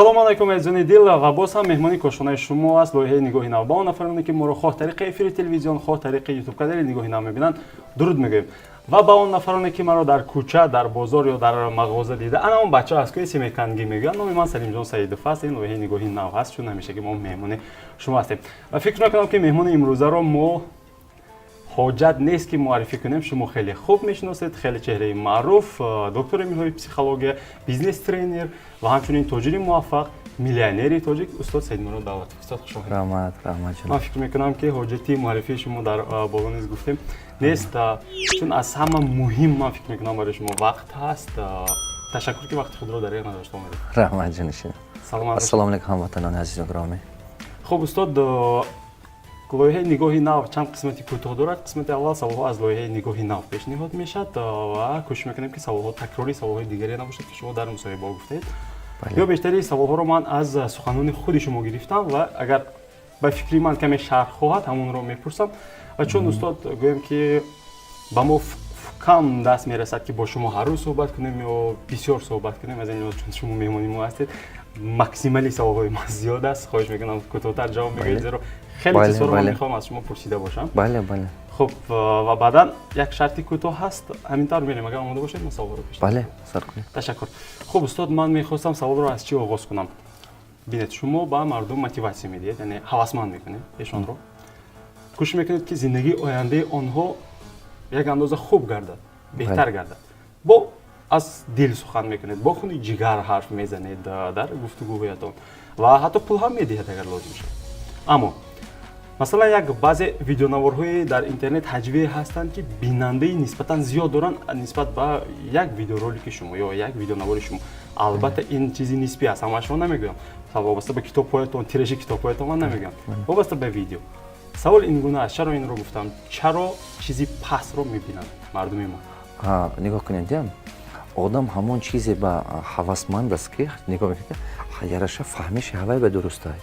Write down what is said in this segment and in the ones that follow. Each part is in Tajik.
Ассалому алайкум, азизони дил, ва боз ҳам меҳмони кошонаи шумо аст лоиҳаи «Нигоҳи нав». Ба он нафароне, ки моро хоҳ тариқи эфири телевизион, хоҳ тариқи Ютуб канали «Нигоҳи нав» мебинанд, дуруд мегӯем ва ба он нафароне, ки маро дар кӯча, дар бозор ё дар мағоза дида, ана он бача аз кӯи Семекангӣ мегӯянд, номи ман Салимҷон Саидов аст. Ин лоиҳаи «Нигоҳи нав» ҳаст, чун ҳамешагӣ мо меҳмони шумо ҳастем ва фикр мекунам, ки меҳмони имрӯзаро мо ҳоҷат нест, ки муаррифӣ кунем. Шумо хеле хуб мешиносед, хеле чеҳраи маъруф, доктори илмҳои психология, бизнес тренер ва ҳамчунин тоҷири муваффақ, миллионери тоҷик, устод Саидмурод Давлатов. Устод, хуш омадед. Раҳмат, раҳмат. Ман фикр мекунам, ки ҳоҷати муаррифии шумо дар боло низ гуфтем, нест, чун аз ҳама муҳим, ман фикр мекунам, барои шумо вақт ҳаст. Ташаккур, ки вақти худро дар надошта омадед. Раҳмат, ҷонишин. Саломат. Ассалому алайкум, ҳамватанони азизу гиромӣ. Хуб, устод, лоиҳаи «Нигоҳи нав» чанд қисмати кӯтоҳ дорад. Қисмати аввал саволҳо аз лоиҳаи «Нигоҳи нав» пешниҳод мешавад ва кӯшиш мекунем, ки саволҳо такрории саволҳои дигаре набошад, ки шумо дар мусоҳибаҳо гуфтаед ё бештари саволҳоро ман аз суханони худи шумо гирифтам ва агар ба фикри ман каме шарҳ хоҳад, ҳамонро мепурсам. Ва чун, устод, гӯем, ки ба мо кам даст мерасад, ки бо шумо ҳар рӯз суҳбат кунем ё бисёр суҳбат кунем, аз ин лиҳоз, чун шумо меҳмони мо ҳастед, максималӣ саволҳои ман зиёд аст. Хоҳиш мекунам, кӯтоҳтар ҷавоб мегӯед, зеро хеле чизҳоро ман мехоҳам аз шумо пурсида бошам. Бале, бале. Хуб, ва баъдан як шарти кӯтоҳ ҳаст. Ҳамин тавр мерем. Агар омода бошед, ман саволҳоро пеш. Бале, сар кунед. Ташаккур. Хуб, устод, ман мехостам саволро аз чӣ оғоз кунам? Бинед, шумо ба мардум мотиватсия медиҳед, яъне ҳавасманд мекунед эшонро, кӯшиш мекунед, ки зиндагии ояндаи онҳо як андоза хуб гардад, беҳтар гардад. Бо аз дил сухан мекунед, бо хуни ҷигар ҳарф мезанед дар гуфтугӯҳоятон ва ҳатто пул ҳам медиҳед, агар лозим шавад. Аммо масалан, як баъзе видеонаворҳои дар интернет ҳаҷвие ҳастанд, ки бинандаи нисбатан зиёд доранд нисбат ба як видеоролики шумо ё як видеонавори шумо. Албатта, ин чизи нисбӣ аст, ҳамаашро намегӯям, вобаста ба китобҳоятон, тиражи китобҳоятон ман намегӯям, вобаста ба видео. Савол ин гуна аст: чаро инро гуфтам? Чаро чизи пастро мебинанд мардуми мо? Нигоҳ кунед, одам ҳамон чизе ба ҳавасманд аст, ки нигоҳ мекунад, яраша фаҳмиши ҳавай ба дурустай.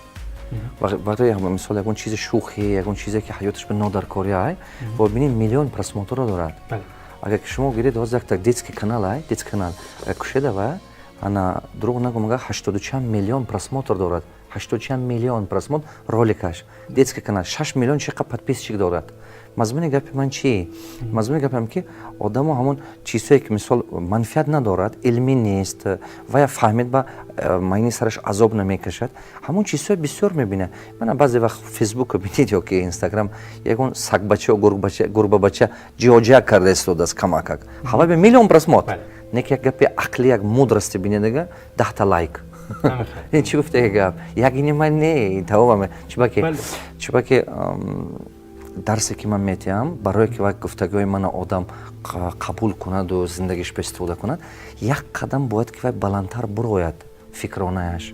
Барои мисол, ягон чизи шӯхӣ, ягон чизе, ки ҳаёташ ба нодаркорӣ ай, бо бинед, миллион просмотрро дорад. Агар ки шумо гиред, ҳозир якта детский канал ай, детский канал кушеда ва ана, дурӯғ нагӯм, агар ҳаштоду чанд миллион просмотр дорад, ҳаштоду чанд миллион просмотр роликаш, детский канал 6 миллион чиқа подписчик дорад. Мазмуни гапи ман чи? Мазмуни гапам, ки одамо ҳамон чизҳое, ки мисол манфиат надорад, илмӣ нест, вая фаҳмид, ба майни сараш азоб намекашад, ҳамон чизҳое бисёр мебинад. Мана, баъзе вақт Фейсбука бинед ё ки Инстаграм, ягон сагбача гурбабача ҷиоҷа карда истодааст камакак, ҳавай ба миллион просмотр. Не ки як гапи ақлӣ, як мудрости бинедага, 10-та лайк. Ин чӣ гуфта гап? Як ини ман не тамомам. Чубаки дарсе, ки ман метиҳам, барое ки вай гуфтагиҳои мана одам қабул кунаду зиндагиш ба истифода кунад, як қадам бояд, ки вай баландтар бурояд фикронааш.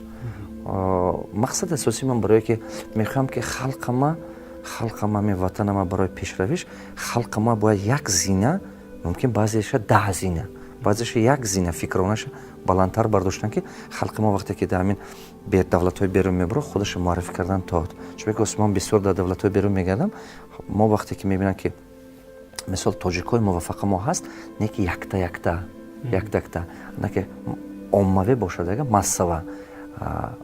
Мақсади асосии ман барое ки мехоҳам, ки халқама, ами ватанама барои пешравиш, халқама бояд як зина, мумкин баъзеша 10 зина, баъзеша як зина фикронаша баландтар бардоштан, ки халқи мо вақте ки дар ҳамин давлатҳои берун мебурад, худаша муаррифӣ кардан тод. Чунки ман бисёр дар давлатҳои берун мегардам, мо вақте ки мебинам, ки мисол тоҷикҳои муваффақа мо ҳаст, не ки якта якта, якта якта, на ки оммавӣ бошад, ага массава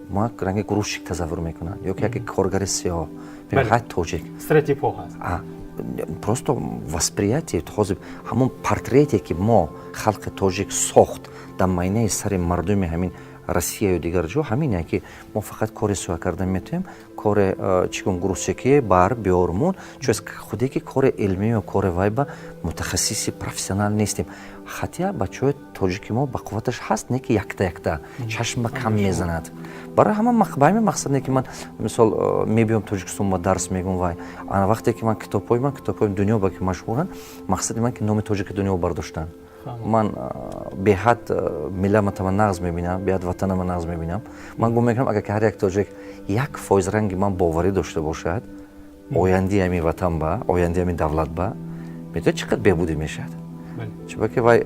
мо ранги грузчик тасаввур мекунанд ё ки яке коргари сиёҳ, ҳай тоҷик. Стереотипҳо ҳаст. Просто восприятие, ҳозир ҳамон портрете, ки мо халқи тоҷик сохт дар майнаи сари мардуми ҳамин Россияю дигар ҷо, ҳамине, ки мо фақат кори соя кардан метавонем, кори чӣ гум, грузчики бар биёрмон, чун худе ки кори илмию кори вай ба мутахассиси профессионал нестем. Хотя бачаҳои тоҷики мо ба қувваташ ҳаст, не ки якта якта чашм ба кам мезанад. Барои ҳама ба ҳамин мақсад не ки ман мисол мебиём Тоҷикистон, ба дарс мегӯм. Вай ана вақте ки ман китобҳои ман, китобҳои дунё ба ки машҳуранд, мақсади ман ки номи тоҷики дунё бардоштан. Ман беҳад миллатама нағз мебинам, беҳад ватанама нағз мебинам. Ман гум мекунам, агар ки ҳар як тоҷик 1% ранги ман боварӣ дошта бошад ояндаи ҳамин ватан ба, ояндаи ҳамин давлат ба, медонед, чӣ қадр беҳбудӣ мешавад? Чунки вай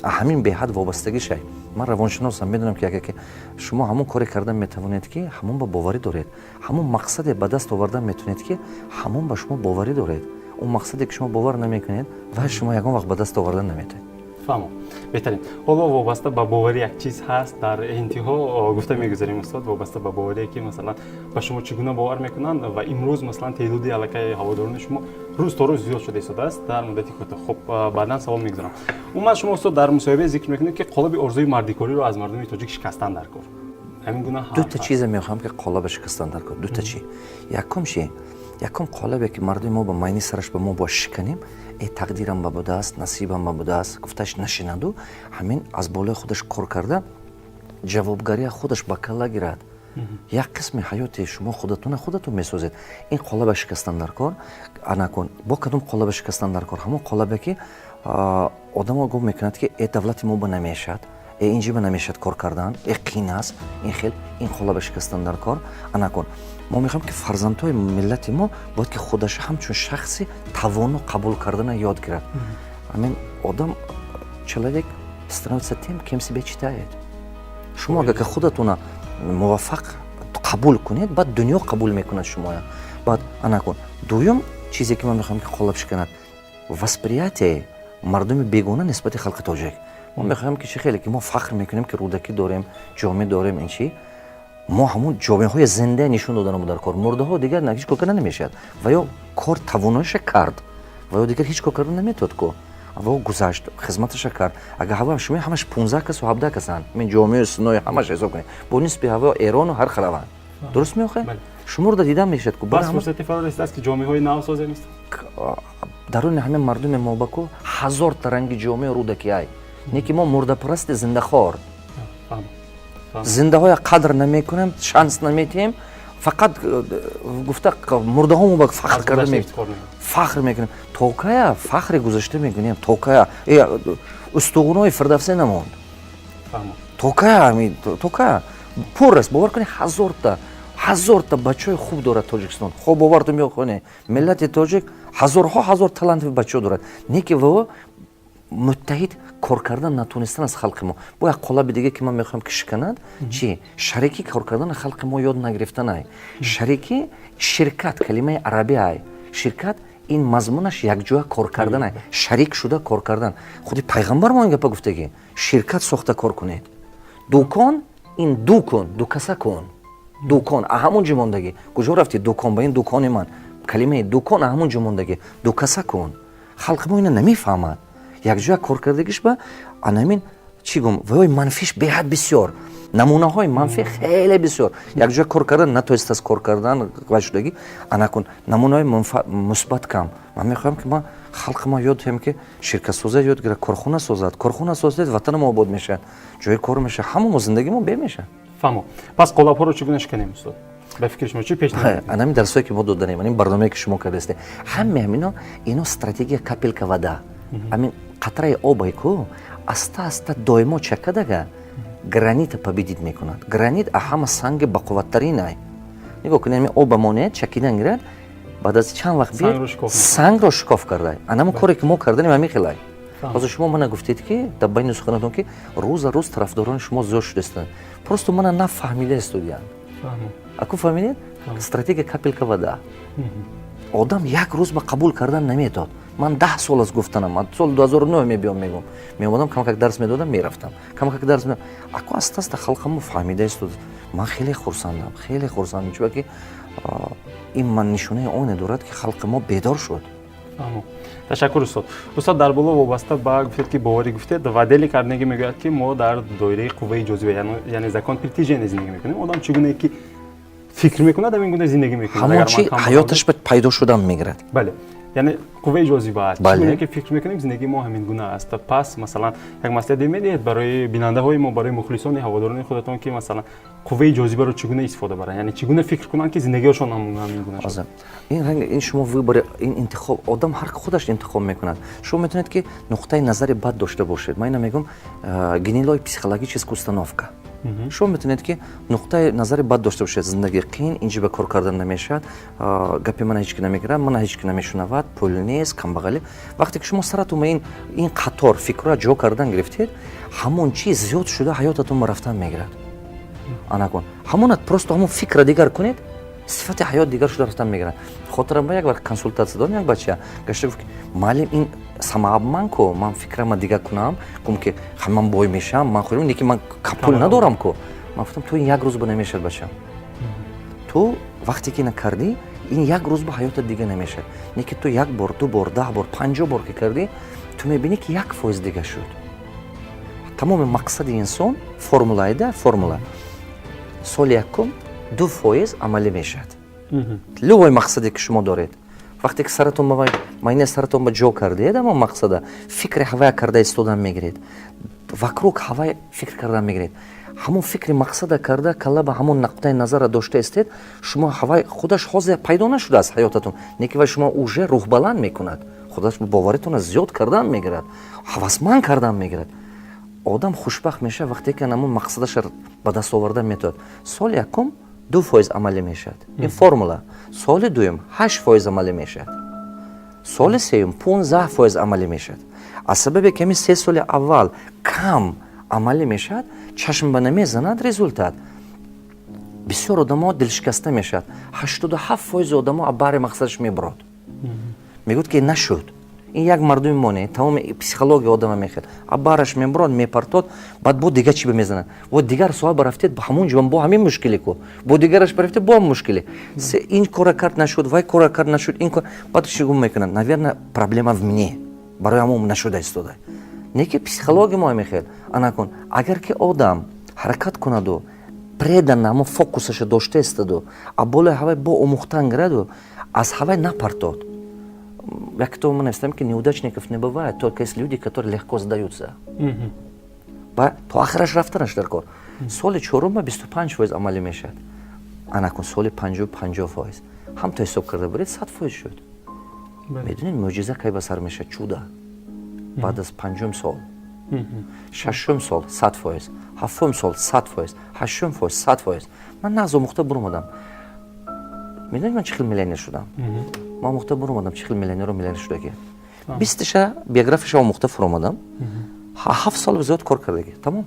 ҳамин беҳад вобастагӣ шай. Ман равоншиносам, медонам, ки агар ки шумо ҳамон коре кардан метавонед, ки ҳамон ба боварӣ доред, ҳамон мақсаде ба даст овардан метавонед, ки ҳамон ба шумо боварӣ доред, он мақсаде, ки шумо бовар намекунед, вай шумо ягон вақт ба даст овардан наметавонед. Фаҳмо, беҳтарин. Ҳоло вобаста ба боварӣ як чиз ҳаст, дар интиҳо гуфта мегузарем, устод, вобаста ба боварие, ки, масалан, ба шумо чӣ гуна бовар мекунанд ва имрӯз, масалан, теъдоди аллакай ҳаводорони шумо рӯз то рӯз зиёд шуда истодааст дар муддати кӯтоҳ. Хуб, баъдан савол мегузарам. Умуман, шумо, устод, дар мусоҳибае зикр мекунед, ки қолаби орзуи мардикориро аз мардуми тоҷик шикастан дар кор. Ҳамин гуна? Дута чизе мехоҳам, ки қолаба шикастан дар кор. Дута чи? Якум чи? Якум қолабе, ки мардуми мо ба майни сараш ба мо бояд шиканем: «Э, тақдирам ба будааст, насибам ба будааст» гуфташ нашинаду, ҳамин аз болои худаш кор карда, ҷавобгария худаш ба калла гирад. Як қисми ҳаёти шумо худатона худатон месозед. Ин қолаба шикастан дар кор. Анакун, бо кадом қолаба шикастан дар кор? Ҳамон қолабе, ки одамо гум мекунад, ки «Э, давлати мо ба намешавад, э, инҷиба намешавад кор кардан, э, қин аст». Ин хел ин қолаба шикастан дар кор. Анакун, мо мехоҳем, ки фарзандҳои миллати мо бояд ки худаша ҳамчун шахси тавоно қабул кардана ёд гирад. Ҳамин одам, человек становится тем, кем себя считает. Шумо агар ки худатона муваффақ қабул кунед, баъд дунё қабул мекунад шумоя. Баъд, анакун, дуюм чизе, ки ман мехоҳам, ки қолаб шиканад: восприятие мардуми бегона нисбати халқи тоҷик. Мо мехоҳем, ки чӣ хеле ки мо фахр мекунем, ки Рӯдакӣ дорем, Ҷомӣ дорем, ин чи, мо ҳамун ҷомеҳои зинда нишон доданамо дар кор. Мурдаҳо дигар ҳеҷ кор карда намешавад ва ё кор тавоноиша кард ва ё дигар ҳеҷ кор карда наметавад ку ва гузашт, хизматаша кард. Агар ҳава шумо ҳамаш 15 касу 17 касанд, мин ҷомеи синои ҳамаш ҳисоб кунед, бо нисби ҳаво Эрону ҳар хелаванд. Дуруст меохе? Шуморо дида мешавад ку. Бас фурсати фаро расидааст, ки ҷомеҳои нав созем? Даруни ҳамин мардуми мо баку ҳазорта ранги ҷомеи Рӯдакӣ ай, не ки мо мурдапарасти зиндахор, зиндаҳоя қадр намекунем, шанс наметиҳем. Фақат гуфта мурдаҳомо ба фахр карда фахр мекунем. То кая фахри гузашта мекунем? То кая устуғунои Фирдавсӣ намонд? То кая, то кая? Пур аст, бовар кунед, ҳазорта ҳазорта бачаҳои хуб дорад Тоҷикистон. Хоб, бовартон мехоҳе, миллати тоҷик ҳазорҳо ҳазор талантовый бачаҳо дорад, не ки во муттаҳид кор кардан натонистан аз халқи мо. Бо як қолаби диге, ки ман мехоҳам, ки шиканад, чи? Шарикӣ кор кардана халқи мо ёд нагирифтанай. Шарикӣ, ширкат, калимаи арабӣ ай. Ширкат, ин мазмунаш якҷоя кор карданай, шарик шуда кор кардан. Худи пайғамбар мо ин гапа гуфтагӣ: «Ширкат сохта кор кунед». Дукон, ин ду кун, дукаса кун, дукон а ҳамун ҷо мондагӣ. Куҷо рафти? Дукон ба ин дукони ман. Калимаи дукон а ҳамун ҷо мондагӣ, дукаса кун. Халқи мо ина намефаҳмад. Якҷоя коркардагиш ба анамин чӣ гум, ваёи манфиш беҳад бисёр, намунаҳои манфӣ хеле бисёр. Якҷоя кор кардан натоист, кор кардан вай шудагӣ. Анакун, намунаҳои мусбат кам. Ман мехоҳам, ки ман халқи ма ёд диҳем, ки ширкатсоза ёд гирад, корхона созад. Корхона созед, ватанамо обод мешавад, ҷои кор мешавад, ҳамамо зиндагимо бе мешавад. Фаҳмо. Пас қолабҳоро чӣ гуна шиканем, устод? Ба фикри шумо, чӣ пешниҳод? Анамин дарсое, ки мо доданем, анин барномае, ки шумо кардастед, ҳаме ҳамино, ино стратегия капелька вода. Ҳамин қатраи обай ку аста аста доимо чакадага, гранита победить мекунад. Гранит а ҳама санги бақувваттаринай. Нигоҳ кунед, ҳамин оба монед, чакидан гирад, баъд аз чанд вақт биед, сангро шикоф кардай. Анамон коре, ки мо карданем, ҳамин хелай. Ҳозир шумо мана гуфтед, ки дар байни суханатон, ки рӯза рӯз тарафдорони шумо зиёд шудастанд. Просто мана нафаҳмида истодиянд. Аку фаҳмидед? Стратегия капелька вода. Одам як рӯз ба қабул кардан наметод. Ман 10 сол аст гуфтанам, ман соли 2009 мебиём, мегӯм, меомадам, камакак дарс медодам, мерафтам, камакак дарс. Аку аста аста халқамо фаҳмида истод. Ман хеле хурсандам, хеле хурсандам, чунки ин ман нишонаи оне дорад, ки халқи мо бедор шуд. Ташаккур, устод. Устод, дар боло вобаста ба гуфтед, ки боварӣ гуфтед ва Дели Карнеги мегӯяд, ки мо дар доираи қувваи ҷозиба, яъне закон притяжения зиндагӣ мекунем. Одам чӣ гунае ки фикр мекунад, ҳамин гуна зиндагӣ мекунад. Ҳамон чи ҳаёташ ба пайдо шудан мегирад. Бале, яъне қувваи ҷозиба аст. Чӣ гуна ки фикр мекунем, зиндагии мо ҳамин гуна аст. Пас, масалан, як маслиҳате медиҳед барои бинандаҳои мо, барои мухлисони ҳаводорони худатон, ки, масалан, қувваи ҷозибаро чӣ гуна истифода баранд, яъне чӣ гуна фикр кунанд, ки зиндагиҳошон ҳамин гуна шавад? Ин ранг, ин шумо выбор, ин интихоб. Одам ҳар худаш интихоб мекунад. Шумо метавонед, ки нуқтаи назари бад дошта бошед. Ман ина мегӯм, гнилой психологическая установка. Шумо метавонед, ки нуқтаи назари бад дошта бошед: зиндагӣ қиин, инҷи ба кор кардан намешавад, гапи мана ҳеҷ ки намегирад, мана ҳеҷ ки намешунавад, пул нест, камбағалӣ. Вақте ки шумо саратон ба ин қатор фикрҳоя ҷо кардан гирифтед, ҳамон чиз зиёд шуда, ҳаётатон ба рафтан мегирад. Анакун, ҳамонат просто ҳамон фикра дигар кунед. Сифати ҳаёт дигар шуда рафтан мегирад. Хотирам ба як вақт консултатсия додам, як бача гашта гуфт, ки муаллим, ин самообман ку, ман фикрама дигар кунам, гум ки ман бой мешавам, ман хӯрам, лекин ман пул надорам ку. Ман гуфтам: «Ту ин як рӯз ба намешавад, бачам. Ту вақте ки ина кардӣ, ин як рӯз ба ҳаётат дига намешавад. Не ки ту як бор, 2 бор, 10 бор, 50 бор ки кардӣ, ту мебинӣ, ки 1% дига шуд». Тамоми мақсади инсон формулаеда, формула: соли якум 2% амалӣ мешавад. Любой мақсаде ки шумо доред, вақте ки саратон ба майнаи саратон ба ҷо кардед, ҳамон мақсада, фикри ҳавая карда истодан мегиред, вокруг ҳавай фикр кардан мегиред, ҳамон фикри мақсада карда, калла ба ҳамон нуқтаи назара дошта истед, шумо ҳавай худаш ҳозир пайдо нашудааст ҳаётатон, не ки вай шумо уже рӯҳбаланд мекунад, худаш боваритонро зиёд кардан мегирад, ҳавасманд кардан мегирад. Одам хушбахт мешавад, вақте ки ҳамон мақсадаша ба даст овардан метавонад. Соли якум 2% амалӣ мешавад, ин формула. Соли дуюм 8% амалӣ мешавад, соли сеюм 15% амалӣ мешавад. Аз сабабе ки ҳамин 3 соли аввал кам амалӣ мешавад, чашм ба намезанад результат, бисёр одамо дилшикаста мешавад. 87% одамо аз баҳри мақсадаш мебурод, мегӯяд, ки нашуд. Ин як мардуми мо не, тамоми психология одама мехел, абараш мебурод, мепартод, баъд бо дигар чӣ бимезанад, бо дигар соҳа барафтед, ба ҳамон ҷо бо ҳамин мушкиле ку, бо дигараш барафтед, бо ҳам мушкиле. Ин кора кард, нашуд, вай кора кард, нашуд, ин кор. Баъд чӣ гум мекунад? Наверно, проблема в мне, барои ҳамон нашуда истода. Не ки психология мо мехел. Анакун, агар ки одам ҳаракат кунаду преданно ҳамон фокусаша дошта истоду, а болои ҳавай бо омӯхтан гираду, аз ҳавай напартод. Як китоб ма навистам, ки неудачников не бывает, только есть люди, которые легко сдаются. Ба то охираш рафтанаш дар кор. Соли чорумма 25% амалӣ мешавад, анакун соли панҷум 50%. Ҳам то ҳисоб карда буред, 100% шуд. Медонед, мӯъҷиза кай ба сар мешавад? Чудо баъд аз панҷум сол. Шашум сол 100%, ҳафтум сол 100%, ҳаштум фоиз, 100%. Ман нағз омӯхта буромадам. Медонед, ман чӣ хел миллионер шудам? Ман омӯхта буромадам, чӣ хел миллионеру миллионер шудагӣ. 20-таша биографияша омӯхта фуромадам. 7 сол зиёд кор кардагӣ, тамом.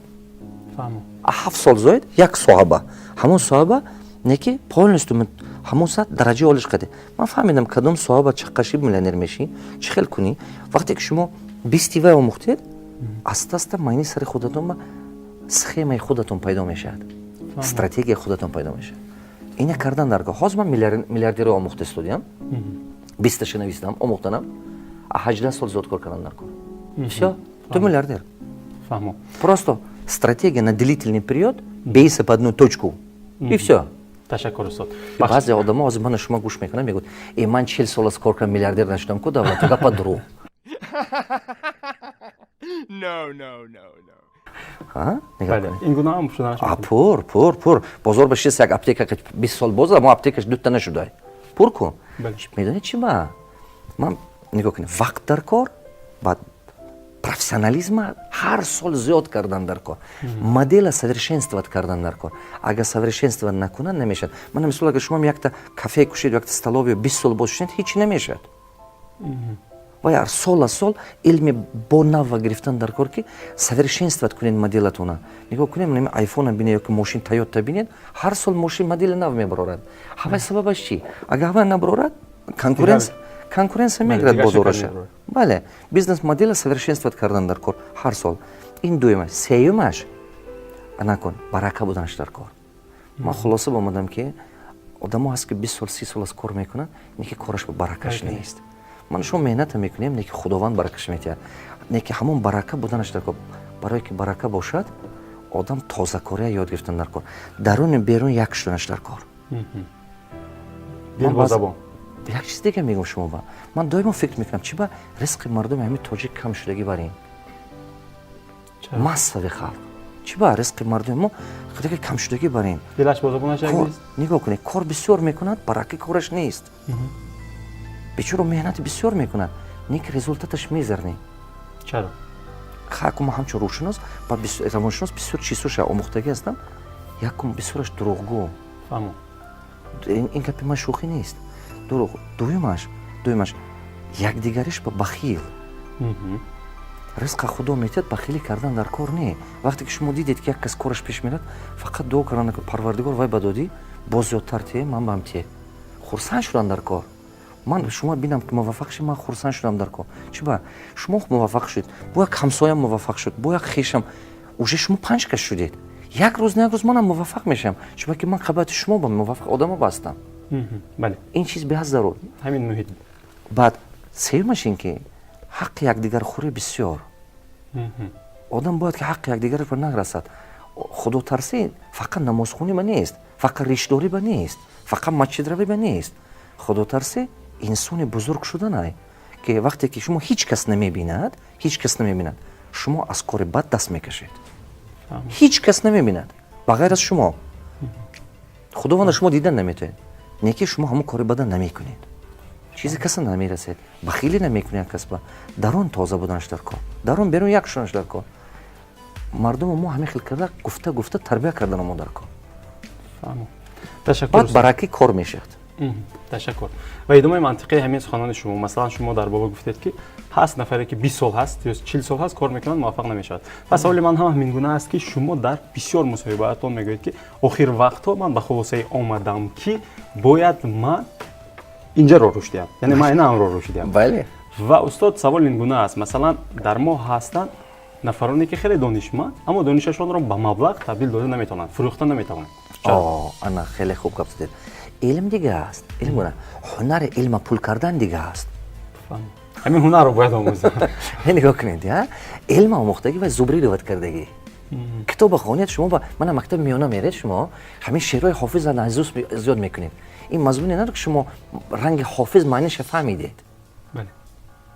7 сол зоид як соҳаба, ҳамон соҳаба не ки полностью ҳамон сатҳ, дараҷаи олиш қади. Ман фаҳмидам, кадом соҳаба чаққаши миллионер мешӣ, чӣ хел кунӣ. Вақте ки шумо 20-ти вай омӯхтед, аста аста майни сари худатон ба схемаи худатон пайдо мешавад, стратегияи худатон пайдо мешавад. Ина кардан даргоҳ. Ҳозир ман миллиардерро омӯхта истодиям, 20-таша навистам, омӯхтанам, 18 сол зиёд кор кардан дар кор. Всё, ту миллиардер. Просто стратегия на длительный период: бейся по одну точку, и всё. Ташаккур, устод. Баъзе одамо ҳозир мана шумо гӯш мекунанд, мегӯяд: «Э, ман 40 сол аст кор кардам, миллиардер нашудам ку, давлату гапа дурӯғ». No, no, no, no. Ин гуна ҳам шуданаш. Пур, пур, пур. Бозор ба шист, як аптека 20 сол боз, амо аптекаш дута нашудай. Пур кун. Медонед, чӣ ба ман нигоҳ кунед: вақт дар кор, баъд профессионализма ҳар сол зиёд кардан дар кор, модела совершенствовать кардан дар кор. Агар совершенствовать накунад, намешавад. Мана мисол, агар шумо якта кафе кушед, якта столовая 20 сол боз шунед, ҳеҷ намешавад. Вай ҳар сол аз сол илми бо навва гирифтан дар кор, ки совершенствовать кунед моделатона. Нигоҳ кунед, нами айфона бинед ёки мошин Тойота бинед, ҳар сол мошин модели нав мебарорад. Ҳавай сабабаш чӣ? Агар ҳавай набарорад, конкуренция мегирад бозораша. Бале, бизнес модела совершенствовать кардан дар кор ҳар сол. Ин дуюмаш. Сеюмаш, накун, барака буданаш дар кор. Ман хулоса омадам, ки одамо ҳаст, ки 20 сол, 30 сол аст кор мекунанд, не ки кораш ба баракаш нест. Ман шумо меҳната мекунем, не ки Худованд баракаш метиҳад, не ки ҳамон барака буданаш дар кор. Барое ки барака бошад, одам тозакория ёд гирифтан дар кор, даруни берун як шуданаш дар кор. Забон. Як чиз дига мегӯм шумо ба: ман доимо фикр мекунам, чӣ ба ризқи мардуми ҳамин тоҷик кам шудагӣ бар ин массави халқ, чӣ ба ризқи мардуми мо кам шудагӣ бар ин. Дилаш бо забонаш як нест. Нигоҳ кунед, кор бисёр мекунад, баракаи кораш нест. Бечоро меҳнати бисёр мекунад, не ки результаташ мизерный. Чаро? Ҳакума ҳамчун рӯҳшинос ба равоншинос бисёр чизҳоша омӯхтагӣ ҳастам. Якум, бисёраш дурӯғгӯ. Ин гапи ман шӯхӣ нест. Дурӯғ. Дуюмаш, якдигариш ба бахил. Ризқа Худо метиҳад, бахилӣ кардан дар кор не. Вақте ки шумо дидед, ки як кас кораш пеш мерад, фақат дуо кардан: «Парвардигор, вай ба додӣ, Боз зиёдтар те, ман бам те. Хурсанд шудам дар кор. Ман шумо бинам, ки муваффақ шед, ман хурсанд шудам дар кор. Чиба шумо муваффақ шудед, бо як ҳамсоям муваффақ шуд, бо як хешам, уже шумо панҷ кас шудед. Як рӯз, на як рӯз манам муваффақ мешавам, чунки ман қабати шумо ба муваффақ одамо бастам. Ин чиз беҳад зарур. Ҳамин муҳит. Баъд сеюмаш ин ки ҳаққи якдигархӯрӣ бисёр. Одам бояд ки ҳаққи якдигарро нарасад. Худотарсӣ фақат намозхонӣ ба нест, фақат ришдорӣ ба нест, фақат масҷидравӣ ба нест. Худотарсӣ инсони бузург шуданай, ки вақте ки шумо ҳеҷ кас намебинад, ҳеҷ кас намебинад, шумо аз кори бад даст мекашед. Ҳеҷ кас намебинад ба ғайр аз шумо. Худованда шумо дидан наметавонед, не ки шумо ҳамон кори бада намекунед, чизе каса намерасед, бахилӣ намекунед касба. Дарун тоза буданаш дар кор, дарун берун як шуданаш дар кор. Мардуму мо ҳамин хел карда, гуфта гуфта тарбия карданамо дар кор. Баъд баракӣ кор мешавад. Ташаккур. Ва идомаи мантиқии ҳамин суханони шумо: масалан, шумо дар боло гуфтед, ки ҳаст нафаре, ки 20 сол ҳаст ё 40 сол ҳаст, кор мекунад, муваффақ намешавад. Пас саволи ман ҳам ҳамин гуна аст, ки шумо дар бисёр мусоҳибаатон мегӯед, ки охир вақтҳо ман ба хулосае омадам, ки бояд ман инҷаро рушд диҳам, яъне ман инаамро рушд диҳам. Ва, устод, савол ин гуна аст: масалан, дар мо ҳастанд нафароне, ки хеле донишманд, аммо донишашонро ба маблағ табдил дода наметавонанд, фурӯхта наметавонанд. Ана, хеле хуб гап задед. Илм дига аст, илм ҳунари илма пул кардан дига аст. Ҳамин ҳунарро бояд омӯзам. Нигоҳ кунед, илма омӯхтагӣ ва зубрировать кардагӣ. Китоба хонед шумо, ба мана мактаби миёна меред, шумо ҳамин шеърҳои Ҳофиза наизусть зиёд мекунед. Ин мазмуне надорад, ки шумо ранги Ҳофиз маъниша фаҳмидед.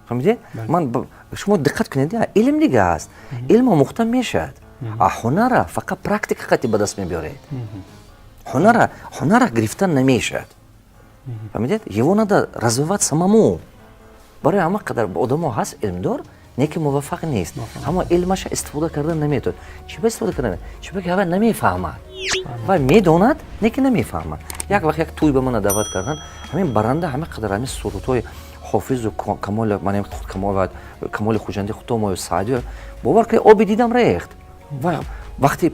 Фаҳмидед? Ман шумо диққат кунед, илм дига аст. Илм омӯхта мешавад, а ҳунара фақат практика қати ба даст мебиёред. Ҳунара гирифтан намешавад, фаҳмидед? Его надо развивать самому. Барои ҳама қадар одамо ҳаст илмдор, не ки муваффақ нест, ҳама илмаша истифода кардан наметавонад. Чӣ ба истифода кардан? Чӣ ки ҳава намефаҳмад. Вай медонад, не ки намефаҳмад. Як вақт як тӯй ба мана даъват кардан. Ҳамин баранда ҳама қадар ҳамин сурудҳои Ҳофизу Камоли Хуҷандӣ, Хутомою Саъдиё, бовар кунед, оби дидам рехт. Вақте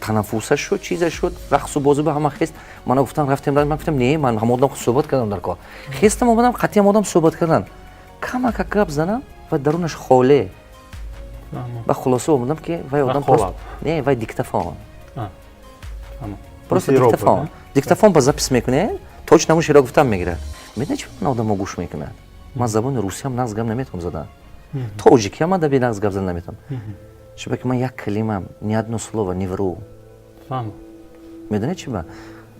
танаффуса шуд, чизе шуд, рақсу бозӣ ба ҳама хест, мана гуфтам, рафтем. Ман гуфтам: «Не, ман ҳама одам суҳбат кардам дар кор». Хестам, омадам, қатъиам одам суҳбат кардан, камака гап занам ва дарунаш холе. Ба хулоса омадам, ки вай одам не, вай диктофон, просто диктофон. Диктофон ба запись мекунед, точно ҳамун шеъро гуфтам мегирад. Медонед, чи ман одамо гӯш мекунад? Ман забони русиям нағз гап наметавонам задан, тоҷикиам адаби нағз гап зада наметавонам, чунки ман як калима, ни одно слово не вру. Медонед чи ба?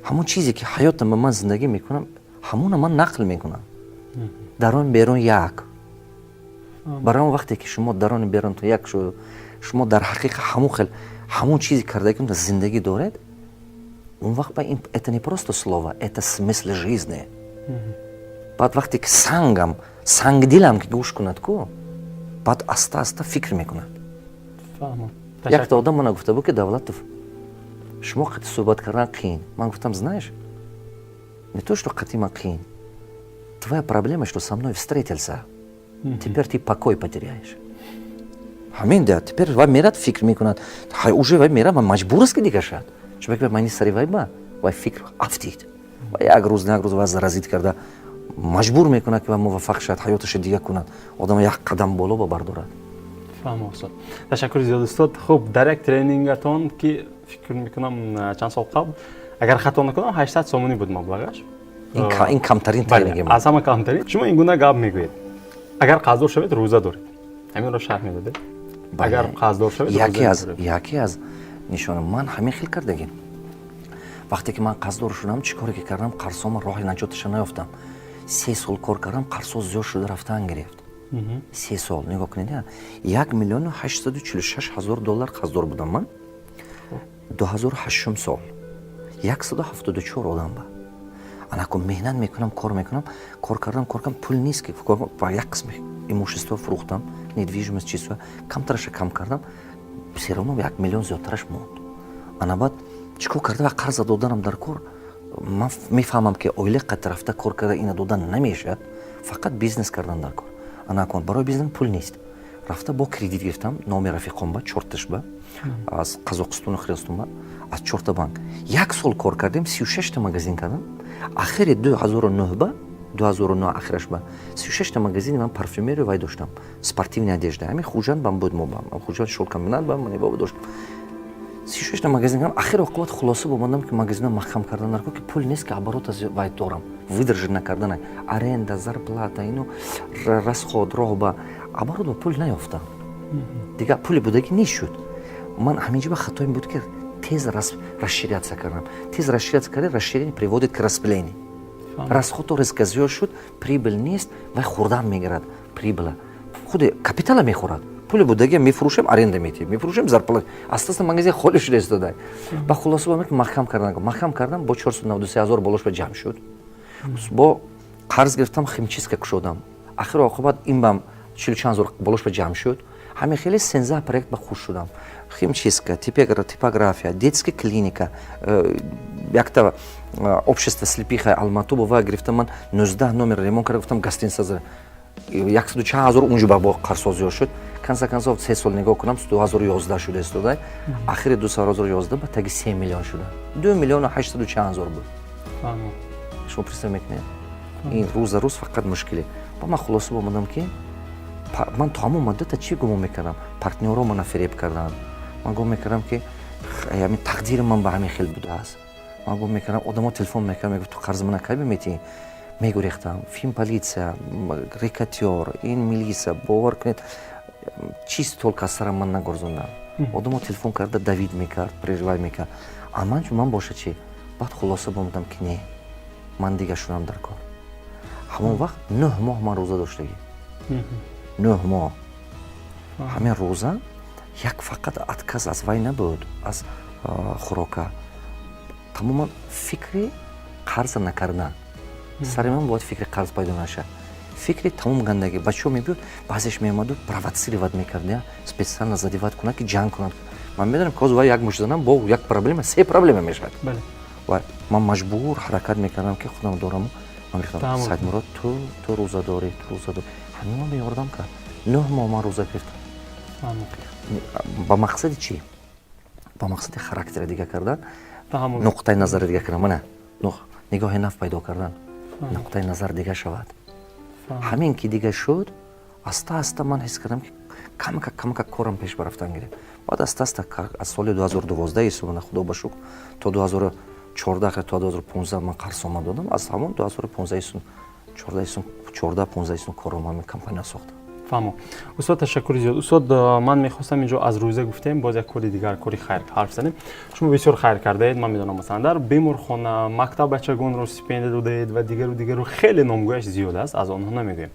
Ҳамон чизе, ки ҳаётам ба ман зиндагӣ мекунам, ҳамона ман нақл мекунам. Дарон берун як. Барои он вақте ки шумо дарони берунтон як шуд, шумо дар ҳақиқа ҳамон хел, ҳамон чизе кардаги зиндагӣ доред, он вақт ба это не просто слово, это смысл жизни. Баъд вақте ки сангам, сангдилам ки гӯш кунад ку, баъд аста аста фикр мекунад. Якта одам мана гуфта буд, ки: «Давлатов, шумо қати суҳбат кардан қиин». Ман гуфтам: «Знаешь, не то что қати ман қиин, твоя проблема, что со мной встретился, теперь ты покой потеряешь». Ҳамин да, теперь вай мерад, фикр мекунад, уже вай мерад, ман маҷбур аст, ки дигар шад, чунки мани сари вай ба вай фикр афтид. Ва як рӯз, на як рӯз вай заразить карда, маҷбур мекунад, ки вай муваффақ шавад, ҳаёташа дига кунад, одам як қадам боло ба бардорад. Фаҳмо, устод, ташаккури зиёд. Устод, хуб, дар як тренингатон, ки фикр мекунам, чанд сол қабл, агар хато накунам, 800 сомонӣ буд маблағаш. Ин камтарин тренинги. Аз ҳама камтарин. Шумо ин гуна гап мегӯед: «Агар қарздор шавед, рӯза доред». Ҳаминро шарҳ медодед? Агар қарздор шавед. Яке аз нишона ман ҳамин хел кардагим. Вақте ки ман қарздор шудам, чӣ коре ки кардам, қарзҳома роҳи наҷоташа наёфтам. 3 сол кор кардам, қарзҳо зиёд шуда рафтан гирифт. 3 сол, нигоҳ кунед, 1 846 000 доллар қарздор будам ман 2008-ум сол, 174 одам. Ба анаку меҳнат мекунам, кор мекунам, кор кардам, кор кардам, пул нест, ки як қисми имущество фурӯхтам, недвижимость, чизҳо камтараша кам кардам, все равно 1 миллион зиёдтараш монд. Ана баъд чӣ кор карда ва қарза доданам дар кор? Ман мефаҳмам, ки оила қат рафта кор карда, ина додан намешавад, фақат бизнес кардан дар кор. Ана кун, барои бизнес пул нест. Рафта бо кредит гирифтам, номи рафиқон ба, чорташ ба, аз Қазоқистону Қирғизистон ба, аз чорта банк. Як сол кор кардем, 36-та магазин кардам. Ахири 2009 ба, 2009 ахираш ба 36-та магазини ман парфюмерию вай доштам, спортивная одежда. Ҳамин Хуҷанд бам буд, мо ба Хуҷанд шолкомбинат ба манебоба доштам. 36-та магазин кардам. Ахир оқибат хулоса бомадам, ки магазинро маҳкам кардан нарко, ки пул нест, ки оборот аз вай дорам, выдержать накардана, аренда, зарплата, ину расход, роҳ ба оборот ба пул наёфтам. Дигар пули будагӣ нешуд. Ман ҳаминҷо ба хатоим буд, ки тез расширяться кардам. Тез расширяться карда, расширение приводит к распылению расход, резко зиёд шуд, прибыль нест, вай хурдан мегирад прибыла, худи капитала мехӯрад. Пули будагия мефурӯшем, аренда метиҳем, мефурӯшем, зарплата, аста аста магазин холӣ шуда истода. Ба хулоса бо маҳкам кардан, маҳкам кардам, бо 493 ҳазор болош ба ҷамъ шуд. Бо қарз гирифтам, химчистка кушодам. Ахиру оқибат ин бам чилу чанд ҳазор болош ба ҷамъ шуд. Ҳамин хеле 13 проект ба хуш шудам: химчистка, типография, детская клиника, якта общество слепых Алмату бо вай гирифтам. Ман 19 номер ремонт карда, гуфтам, гостиница, яксаду чанд ҳазор унҷо ба бо қарзсозиҳо шуд. Конца концов, 3 сол нигоҳ кунам, 2011 шуда истода. Ахири 2011 ба таги 3 миллион шуда, 2 миллиону ҳаштсаду чанд ҳазор буд. Шумо представ мекунед, ин рӯза рӯз фақат мушкиле. Ба ман хулоса омадам, ки ман то ҳамон муддата чӣ гумон мекардам? Партнёро мана фиреб карданд. Ман гумон мекардам, ки ҳамин тақдири ман ба ҳамин хел будааст. Ман гумон мекардам, одамо телефон мекардам, мегуфт: «Ту қарзи мана кай биметиҳӣ?» Мегурехтам, финполиция, рэкетир, ин милиса, бовар кунед, чиз только аз сарам ман нагурзондам. Одамо телефон карда давить мекард, переживать мекард. А ман чун ман боша чӣ? Баъд хулоса бомадам, ки не, ман дига шудам дар кор. Ҳамон вақт 9 моҳ ман рӯза доштагӣ, 9 моҳ. Ҳамин рӯза як фақат отказ аз вай набуд, аз хӯрока, тамоман фикри қарза накардан. Сари ман бояд фикри қарз пайдо нашад, фикри тамом гандагӣ. Бачаҳо мебиёд, баъзеш меомаду провоцировать мекард, специально задевать кунад, ки ҷанг кунад. Ман медонам, ки ҳозир вай як мушт занам, бо як проблема, се проблема мешавад. Ва ман маҷбур ҳаракат мекардам, ки худам дораму. Ман мегуфтам: «Саидмурод, ту рӯза дорӣ, ту рӯза дорӣ». Ҳамин ман ба ёрдам кард. 9 моҳ ман рӯза гирифтам. Ба мақсади чӣ? Ба мақсади характера дига кардан, нуқтаи назари дига кардан, мана нигоҳи нав пайдо кардан, нуқтаи назар дига шавад. Ҳамин ки дига шуд, аста аста ман ҳис кардам, ки камакак камакак корам пеш барафтан гирифт. Баъд аста аста аз соли 2012 исобана, худо ба шукр, то 2014, то 2015 ман қарзома додам. Аз ҳамон 2015 14, 14, 15 корро ман компания сохтам. Фаҳмо, устод, ташаккури зиёд. Устод, ман мехостам инҷо аз рӯза гуфтем, боз як кори дигар, кори хайр ҳарф занем. Шумо бисёр хайр кардаед, ман медонам, масалан, дар беморхона, мактаб бачагонро стипендия додаед ва дигару дигару, хеле номгӯяш зиёд аст, аз онҳо намегӯем.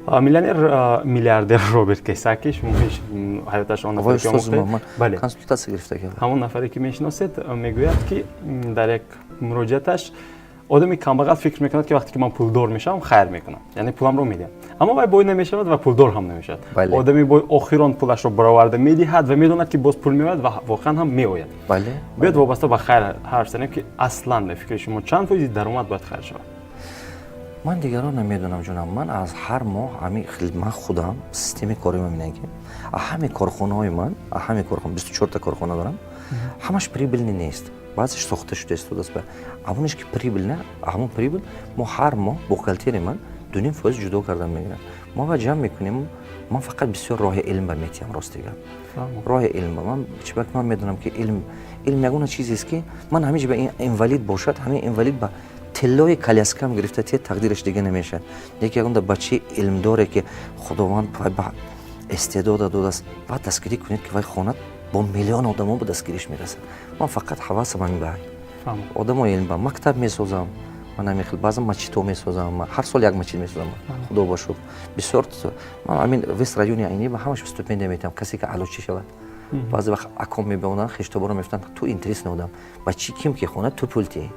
Миллионер, миллиардер Роберт Кисаки, шумо ҳаёташ он нафаре, консультатсия гирифта. Ҳамон нафаре, ки мешиносед, мегӯяд, ки дар як муроҷиаташ: «Одами камбағал фикр мекунад, ки вақте ки ман пулдор мешавам, хайр мекунам, яъне пуламро медиҳам, аммо вай бой намешавад ва пулдор ҳам намешавад. Одами бой охирон пулашро бароварда медиҳад ва медонад, ки боз пул меояд ва воқеан ҳам меояд». Биёд, вобаста ба хайр ҳарф занем, ки аслан ба фикри шумо чанд фоизи даромад бояд хайр шавад? Ман дигарон намедонам, ҷонам. Ман аз ҳар моҳ ҳами ман худам системаи кори ман минам, ки ҳами корхонаҳои ман, ҳами корхона, 24-та корхона дорам, ҳамаш прибыльный нест, баъзеш сохта шуда истодааст. Ҳамонеш ки прибыльный, ҳамон прибыль мо ҳар моҳ бухгалтерия ман 2,5% ҷудо кардан мегирам. Мо ва ҷамъ мекунем. Ман фақат бисёр роҳи илм ба метиҳам, рости гап, роҳи илм ба ман чибак. Ман медонам, ки илм ягона чизест, ки ман ҳамин ба инвалид бошад, ҳамин инвалид ба тиллои коляскам гирифта те, тақдираш дига намешавад. Яке ягон бачаи илмдоре, ки Худованд ба истеъдода додааст, баъд дастгирӣ кунед, ки вай хонад, бо миллион одамо ба дастгириш мерасад. Ман фақат ҳавасам ҳамин ба одамои илм ба мактаб месозам. Ман ҳамин хел баъзан масҷидҳо месозам, ҳар сол як масҷид месозам, худо ба шукр, бисёр. Ман ҳамин весь райони Айнӣ ба ҳамаш стипендия метиҳам, касе ки аълочӣ шавад. Баъзе вақт аком мебиёнанд, хештоборо мефтанд: «Ту интересный одам, ба чӣ ким ки хонад, ту пул тиҳӣ».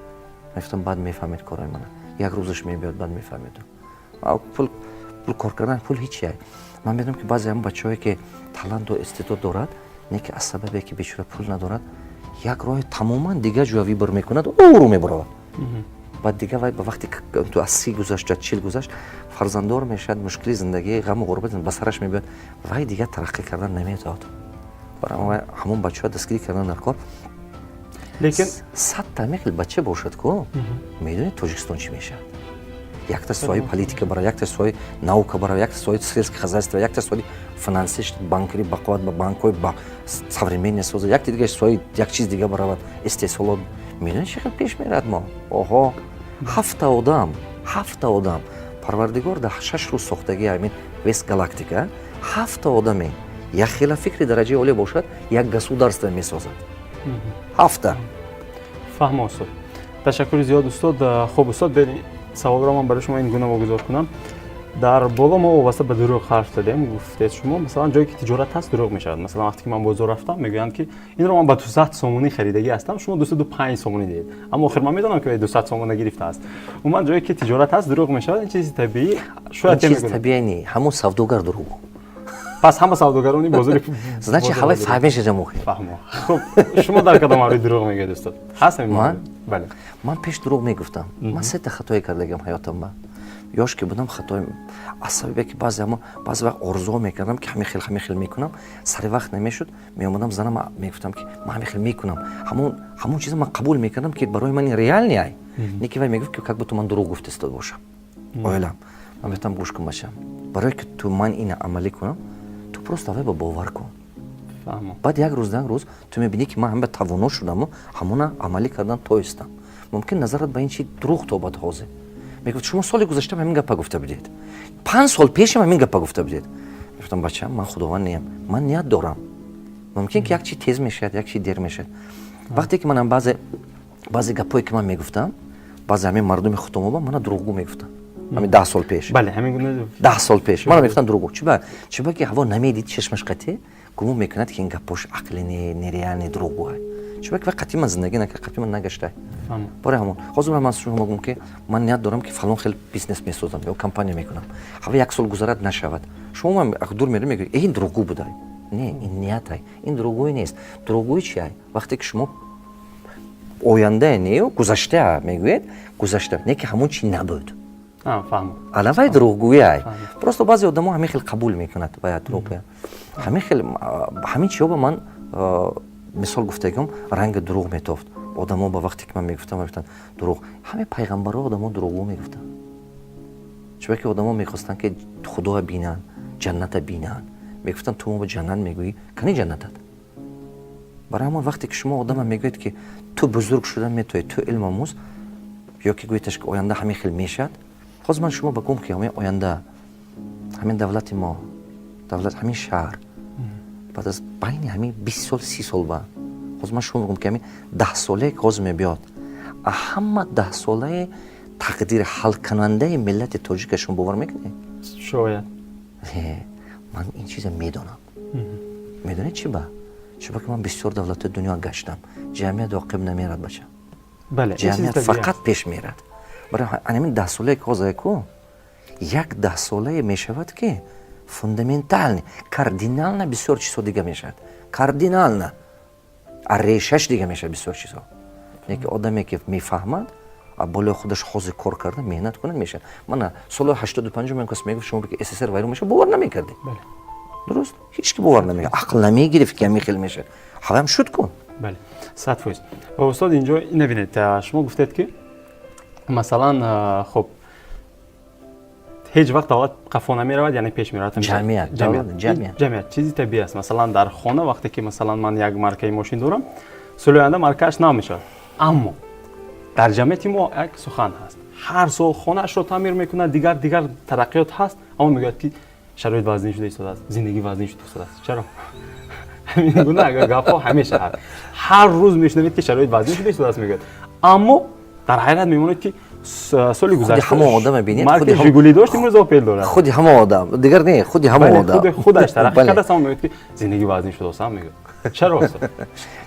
Мефтам: «Баъд мефаҳмед корои мана, як рӯзаш мебиёд, баъд мефаҳмед». Пул кор кардан, пул ҳичия. Ман медонам, ки баъзе ҳамн бачаҳое, ки таланту истеъдод дорад, не ки аз сабабе ки бечора пул надорад, як роҳи тамоман дигар ҷоя выбор мекунад, уру мебаровад. Баъд дига вай ба вақте ту аз 30 гузашт, аз 40 гузашт, фарзанддор мешавад, мушкили зиндагӣ, ғаму ғурбат ба сараш мебиёд, вай дигар тараққӣ кардан наметавад. Барои ҳамон бачаҳо дастгирӣ кардан дар кор. Лекин 100-та ҳамин хел бача бошад ку, медонед, Тоҷикистон чӣ мешавад? Якта соҳаи политика бара, якта соҳаи наука бара, якта соҳаи сельское хозяйство, якта соҳаи финансӣ, банкири бақувват, ба банкҳои современный соза, якта дига соҳаи як чиз дига баравад, истеҳсолот. Медонед, чӣ хел пеш мерад мо? Оҳо, ҳафта одам, ҳафта одам. Парвардигор дар 6 рӯз сохтагӣ ҳамин весь галактика. Ҳафта одаме якхела фикри дараҷаи олӣ бошад, як государство месозад. Ҳафта. Фаҳмо, устод, ташаккури зиёд, устод. Хуб, устод, саволро ман барои шумо ин гуна вогузор кунам. Дар боло мо вобаста ба дурӯғ ҳарф задем. Гуфтед шумо, масалан, ҷое ки тиҷорат ҳаст, дурӯғ мешавад. Масалан, вақте ки ман бозор рафтам, мегӯянд, ки инро ман ба 200 сомонӣ харидагӣ ҳастам, шумо 205 сомонӣ диҳед, аммо охир ман медонам, ки вай 200 сомона гирифтааст. Умуман, ҷое ки тиҷорат ҳаст, дурӯғ мешавад, ин чизи табиӣ шояд. Чизи табиӣ не, ҳамон савдогар дурӯғ. Пас ҳама савдогарони бозори Значит, ҳавай фаҳмешаҷа мухи. Фаҳмо. Хуб, шумо дар кадом маврид дурӯғ мегӯед, устод? Ҳаст? Ман? Бале. Ман пеш дурӯғ мегуфтам. Ман сета хатое кардагам ҳаётам. Ба ёш ки будам, хатои аз сабабе ки баъзе ҳамо баъзе вақт орзуҳо мекардам, ки ҳамин хел, ҳамин хел мекунам, сари вақт намешуд. Меомадам, занам мегуфтам, ки ман ҳамин хел мекунам. Ҳамон чиза ман қабул мекардам, ки барои ман реальный ай не, ки вай мегуфт, ки как будто ман дурӯғ гуфта истода бошам. Оилам ман мегуфтам: «Гӯш кун, бачам, барое ки ту ман ина амалӣ кунам, ту просто аввал ба бовар кун. Баъд як рӯз, як рӯз ту мебинӣ, ки ман ҳама тавоно шудаму ҳамона амалӣ кардан тоистам. Мумкин назарат ба ин чи дурӯғ тобад. Ҳозир мегуфт: «Шумо соли гузаштам ҳамин гапа гуфта будед, 5 сол пешам ҳамин гапа гуфта будед». Гуфтам: «Бачам, ман Худованд неям, ман ният дорам, мумкин ки як чи тез мешавад, як чи дер мешавад». Вақте ки манам баъзе баъзе гапҳое ки ман мегуфтам, баъзе ҳамин мардуми худтомоба мана дурӯғгӯ мегуфтам. Ҳамин 10 сол пеш. Бале, ҳамин гуна. 10 сол пеш мана мегуфтам дурӯғгӯ. Чиба? Чиба ки ҳаво намедид, чашмаш қатӣ гумон мекунад, ки ин гапош ақли не, нереальный, дурӯғгӯ. Чиба ки вай қатъи ман зиндагӣ накард, қатъи ман нагаштай. Бораи ҳамон ҳозир ман шумо гум, ки ман ният дорам, ки фалон хел бизнес месозам ё компания мекунам. Ҳава як сол гузарад, нашавад. Шумо ман дур мерӣ, мегӯед: «Э, ин дурӯғгӯ будай». Не, ин ниятай, ин дурӯғгӯӣ нест. Дурӯғгӯӣ чи ай? Вақте ки шумо ояндае нею гузашта мегӯед, гузашта не, ки ҳамон чи набуд. Алавай дурӯғгӯӣ ай. Просто баъзе одамо ҳамин хел қабул мекунад вая дурӯғгӯя. Ҳамин хел ҳамин чиҳо ба ман мисол гуфтагиҳом ранги дурӯғ метофт одамо ба. Вақте ки ман мегуфтам, мегуфтанд дурӯғ. Ҳамин пайғамбарро одамо дурӯғгӯ мегуфтанд, чунки ки одамо мехостанд, ки Худоя бинанд, ҷанната бинанд. Мегуфтанд: «Ту мо ба ҷаннат мегӯӣ, кани ҷаннатат?» Барои ҳамон вақте ки шумо одама мегӯед, ки ту бузург шуда метавонӣ, ту илм омӯз, ё ки гӯедаш, ки оянда ҳамин хел мешавад. Ҳозир ман шумо ба гум, ки ҳамин оянда, ҳамин давлати мо, давлат, ҳамин шаҳр баъд аз байни ҳамин 20 сол, 30 сол ба ҳозир ман шумо мегӯм, ки ҳамин даҳсолае ки ҳозир мебиёд, ҳама даҳсолаи тақдири ҳалкунандаи миллати тоҷика, шумо бовар мекунед? Шояд. Ман ин чиза медонам. Медонед чи ба? Чуба ки ман бисёр давлатҳои дунё гаштам. Ҷамъият оқиб намерад, бача, ҷамъият фақат пеш мерад. Барои ҳамин даҳсолае ки ҳозир ку, як даҳсолае мешавад, ки фундаментально, кардинально бисёр чизҳо дига мешавад, кардинально решаш дига мешавад бисёр чизҳо. Яке одаме ки мефаҳмад, болои худаш ҳозир кор карда, меҳнат кунад, мешавад. Мана соли 85-ум кас мегуфт шумо, ки СССР вайрон мешавад, бовар намекардед. Дуруст, ҳеч ки бовар намекард, ақл намегирифт, ки ҳамин хел мешавад. Ҳаваям шуд ку. Бале, 100%. Ва устод, инҷо ина бинед, шумо гуфтед, ки масалан, хуб, ҳеҷ вақт давлат қафо намеравад, яъне пеш меравад. Ҷамъият. Ҷамъият чизи табиӣ аст. Масалан, дар хона вақте ки, масалан, ман як маркаи мошин дорам, соли оянда маркааш нав мешавад. Аммо дар ҷамъияти мо як сухан ҳаст: ҳар сол хонаашро таъмир мекунад, дигар дигар тараққиёт ҳаст, аммо мегӯяд, ки шароит вазнин шуда истодааст, зиндагӣ вазнин шуда истодааст. Чаро ҳамин гуна гапҳо ҳамеша ҳаст? Ҳар рӯз мешунавед, ки шароит вазнин шуда истодааст мегӯяд, аммо дар ҳайрат мемонед, ки соли гузашта ҳамон одаме бинед. Марки Жигули дошт, имрӯз Опел дорад. Худи ҳамон одам, дигар не, худи ҳамон одам. Худи худаш тараққӣ кардааст, аммо мегӯяд, ки зиндагӣ вазнин шудааст, мегӯяд. Чаро?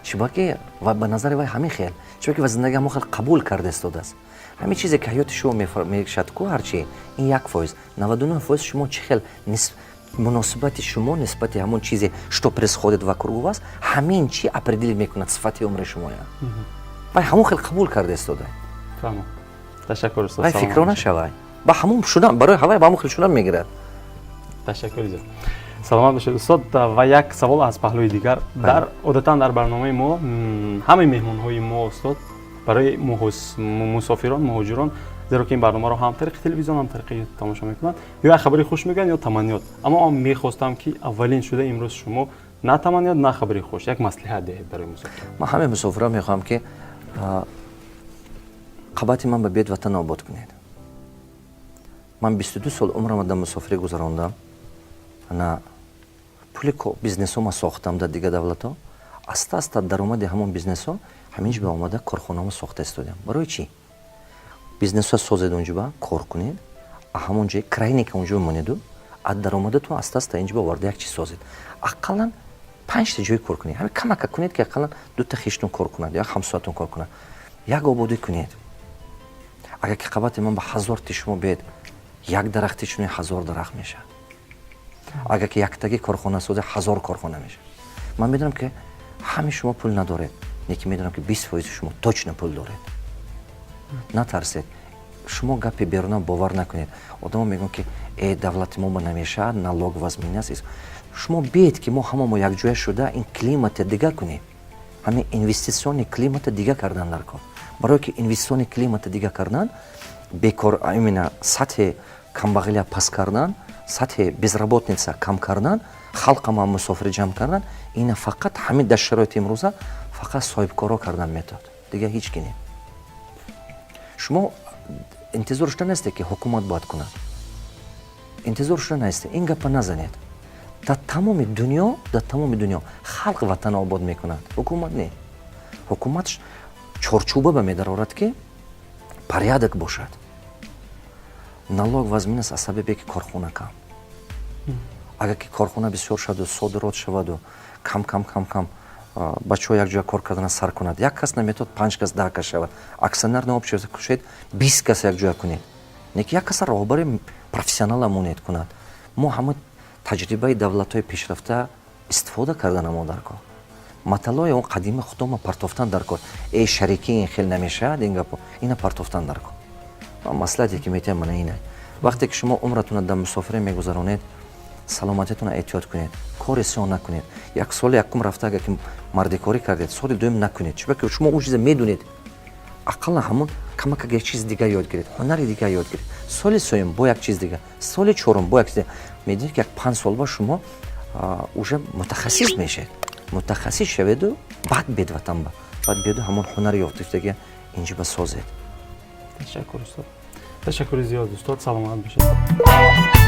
Чиба ки ба назари вай ҳамин хел, чиба ки ва зиндагӣ ҳамон хел қабул карда истодааст. Ҳамин чизе ки ҳаёти шумо мешад ку, ҳарчи ин 1%, 99% шумо чӣ хел муносибати шумо нисбати ҳамон чизе, что происходит вокруг вас, ҳамин чи определить мекунад сифати умри шумоя. Вай ҳамон хел қабул карда истода. Ташаккур, устод. Вай фикро нашавай, ба ҳамон шудан, барои ҳавай ба ҳамон хел шудан мегирад. Ташаккури зиёд, саломат бошед, устод. Ва як савол аз паҳлӯи дигар. Дар одатан дар барномаи мо ҳамаи меҳмонҳои мо, устод, барои мусофирон, муҳоҷирон, зеро ки ин барномаро ҳам тариқи телевизион, ҳам тариқи Ютуб тамошо мекунанд, ё як хабари хуш мегӯянд, ё таманниёт. Аммо ман мехостам, ки аввалин шуда имрӯз шумо на таманниёт, на хабари хуш, як маслиҳат диҳед барои мусофирон. Ман ҳамаи мусофирон мехоҳам, ки қабати ман ба биёд, ватан обод кунед. Ман 22 сол умрама дар мусофирӣ гузарондам. На пули бизнесома сохтам дар дигар давлатҳо, аста аста даромади ҳамон бизнесҳо ҳаминҷ ба омада корхонамо сохта истодиам. Барои чӣ? Бизнесҳо созед, онҷоба кор кунед, ҳамон ҷои крайника онҷо монеду, аз даромадатон аста аста инҷо оварда як чиз созед. Ақаллан панҷта ҷой кор кунед, ҳами камака кунед, ки ақаллан дута хиштон кор кунад ё ҳамсоятон кор кунад, як ободӣ кунед. Агар ки қабати ман ба 1000 ти шумо биед, як дарахти чунин 1000 дарахт мешавад. Агар ки яктаги корхона созе, 1000 корхона мешавад. Ман медонам, ки ҳами шумо пул надоред, лекин медонам, ки 20 фоизи шумо точно пул доред. Натарсед, шумо гапи беруна бовар накунед. Одамо мегӯянд, ки давлати мо ба намешавад, налог вазмин аст. Шумо биед, ки мо ҳама мо якҷоя шуда ин климата дигар кунем. Ҳамин инвестиционный климата дигар кардан дар кор. Барое ки инвестиционный климата дигар кардан, бекор, именно сатҳи камбағалия паст кардан, сатҳи безработица кам кардан, халқама мусофири ҷамъ кардан, ина фақат ҳамин дар шароити имрӯза фақат соҳибкоро кардан метавад, дигар ҳеҷ ки не. Шумо интизор шуда нестед, ки ҳукумат бояд кунад. Интизор шуда нестед, ин гапа назанед. Дар тамоми дунё, дар тамоми дунё халқ ватана обод мекунад, ҳукумат не. Ҳукумат чорчӯба ба медарорад, ки порядок бошад. Налог вазмин аст аз сабабе ки корхона кам. Агар ки корхона бисёр шаваду содирот шаваду кам кам кам кам бачаҳо якҷоя кор кардана сар кунад, як кас наметавад, панҷ кас, 10 кас шавад. Акционерное общество кушед, 20 кас якҷоя кунед, не ки як каса роҳбари профессионала монед кунад. Мо ҳама таҷрибаи давлатҳои пешрафта истифода карданамо дар кор. Маталои он қадими худома партофтан дар кор. Шарикӣ ин хел намешавад, ин гапо ина партофтан дар кор. Ман маслиҳате ки метиҳам, мана ина: вақте ки шумо умратона дар мусофире мегузаронед, саломатиатона эҳтиёт кунед, кори сиёҳ накунед. Як соли якум рафта, агар ки мардикорӣ кардед, соли дуюм накунед, чунки шумо он чиза медонед. Ақаллан ҳамон камакак як чизи дигар ёд гиред, ҳунари дигар ёд гиред. Соли сеюм бо як чиз дигар, соли чорум бо як чиз. Медонед, ки як 5 сол ба шумо уже мутахассис мешавед. Мутахассис шаведу баъд бед ватан ба, баъд беду ҳамон ҳунари ёфтаги инҷо ба созед. Ташаккур, устод, ташаккури зиёд, устод, саломат бошед.